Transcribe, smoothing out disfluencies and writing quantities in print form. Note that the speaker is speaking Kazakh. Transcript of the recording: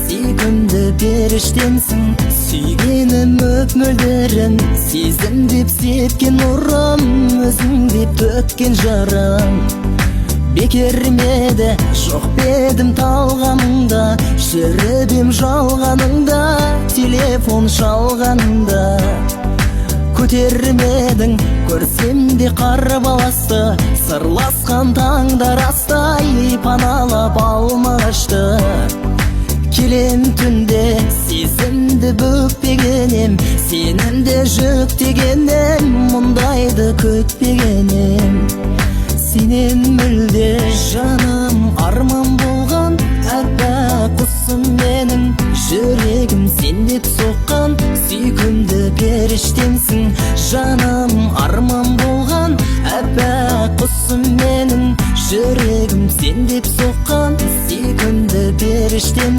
Сүйкімді періштемсің. Сүйгенім мөп мөлдірім, сезім деп сепкен нұрым, өзің деп төккен жарым. Бекер ме еді, жоқ па едім талғамыңда? Жүріп ем жалғаныңда, телефон шалғаныңда көтермедің. Көрсем де қарбаласты, сырласқан таңдар астай паналап алмашты. Келем түнде, сезімді бүкпеген ем, сенімді жүктеген ем, мұндайды күтпеген ем сенен мүлде. Жаным, арман болған аппақ құсым менің, жүрегім сен деп соққан, сүйкімді періштемсің. Жаным, арман болған аппақ құсым менің, жүрегім сен деп соққан, сүйкімді періштемсің.